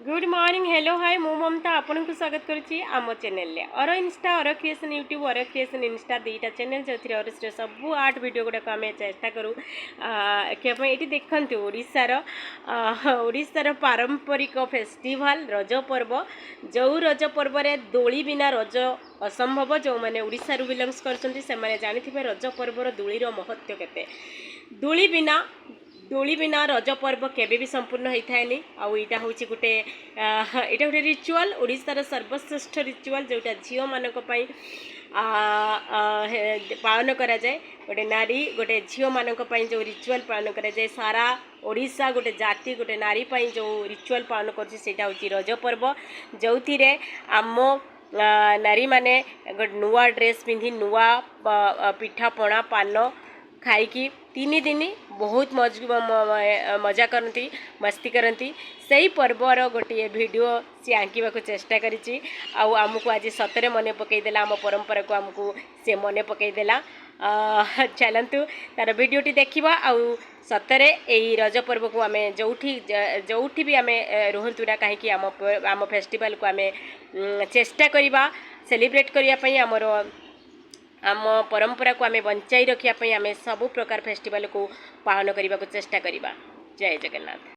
Good morning, hello, ହାଏ। ମୁଁ ମମତା ଆପଣଙ୍କୁ ସ୍ୱାଗତ କରୁଛି ଆମ ଚ୍ୟାନେଲରେ। ଅର ଇନଷ୍ଟା, ଅର କ୍ରିଏସନ୍ ୟୁଟ୍ୟୁବ୍, ଅର କ୍ରିଏସନ୍ ଇନଷ୍ଟା, ଦୁଇଟା ଚ୍ୟାନେଲ୍, ଯେଉଁଥିରେ ଅରଶ୍ରୀର ସବୁ ଆର୍ଟ ଭିଡ଼ିଓ ଗୁଡ଼ାକ ଆମେ ଚେଷ୍ଟା କରୁ ରଖିବା ପାଇଁ। ଏଇଠି ଦେଖନ୍ତୁ, ଓଡ଼ିଶାର ପାରମ୍ପରିକ ଫେଷ୍ଟିଭାଲ୍ ରଜ ପର୍ବ, ଯେଉଁ ରଜ ପର୍ବରେ ଦୋଳି ବିନା ରଜ ଅସମ୍ଭବ। ଯେଉଁମାନେ ଓଡ଼ିଶାରୁ ବିଲଙ୍ଗସ୍ କରୁଛନ୍ତି, ସେମାନେ ଜାଣିଥିବେ ରଜ ପର୍ବର ଦୋଳିର ମହତ୍ତ୍ୱ କେତେ। ଦୋଳି ବିନା ରଜ ପର୍ବ କେବେ ବି ସମ୍ପୂର୍ଣ୍ଣ ହେଇଥାଏନି। ଆଉ ଏଇଟା ଗୋଟେ ରିଚୁଆଲ୍, ଓଡ଼ିଶାର ସର୍ବଶ୍ରେଷ୍ଠ ରିଚୁଆଲ୍, ଯେଉଁଟା ଝିଅମାନଙ୍କ ପାଇଁ ପାଳନ କରାଯାଏ। ଗୋଟେ ନାରୀ, ଗୋଟେ ଝିଅମାନଙ୍କ ପାଇଁ ଯେଉଁ ରିଚୁଆଲ୍ ପାଳନ କରାଯାଏ, ସାରା ଓଡ଼ିଶା, ଗୋଟେ ଜାତି, ଗୋଟେ ନାରୀ ପାଇଁ ଯେଉଁ ରିଚୁଆଲ୍ ପାଳନ କରୁଛି, ସେଇଟା ହେଉଛି ରଜ ପର୍ବ, ଯେଉଁଥିରେ ଆମ ନାରୀମାନେ ଗୋଟେ ନୂଆ ଡ୍ରେସ୍ ପିନ୍ଧି, ନୂଆ ପିଠାପଣା, ପାନ ଖାଇକି 3 ଦିନ ବହୁତ ମଜା କରନ୍ତି, ମସ୍ତି କରନ୍ତି। ସେଇ ପର୍ବର ଗୋଟିଏ ଭିଡ଼ିଓ ସିଏ ଆଙ୍କିବାକୁ ଚେଷ୍ଟା କରିଛି ଆଉ ଆମକୁ ଆଜି ସତରେ ମନେ ପକାଇଦେଲା, ଆମ ପରମ୍ପରାକୁ ଆମକୁ ସେ ମନେ ପକାଇଦେଲା। ଚାଲନ୍ତୁ, ତାର ଭିଡ଼ିଓଟି ଦେଖିବା। ଆଉ ସତରେ ଏଇ ରଜ ପର୍ବକୁ ଆମେ ଯେଉଁଠି ଯେଉଁଠି ବି ଆମେ ରୁହନ୍ତୁ ନା କାହିଁକି, ଆମ ଫେଷ୍ଟିଭାଲକୁ ଆମେ ଚେଷ୍ଟା କରିବା ସେଲିବ୍ରେଟ୍ କରିବା ପାଇଁ। ଆମ ପରମ୍ପରାକୁ ଆମେ ବଞ୍ଚାଇ ରଖିବା ପାଇଁ ଆମେ ସବୁ ପ୍ରକାର ଫେଷ୍ଟିଭାଲକୁ ପାଳନ କରିବାକୁ ଚେଷ୍ଟା କରିବା। ଜୟ ଜଗନ୍ନାଥ।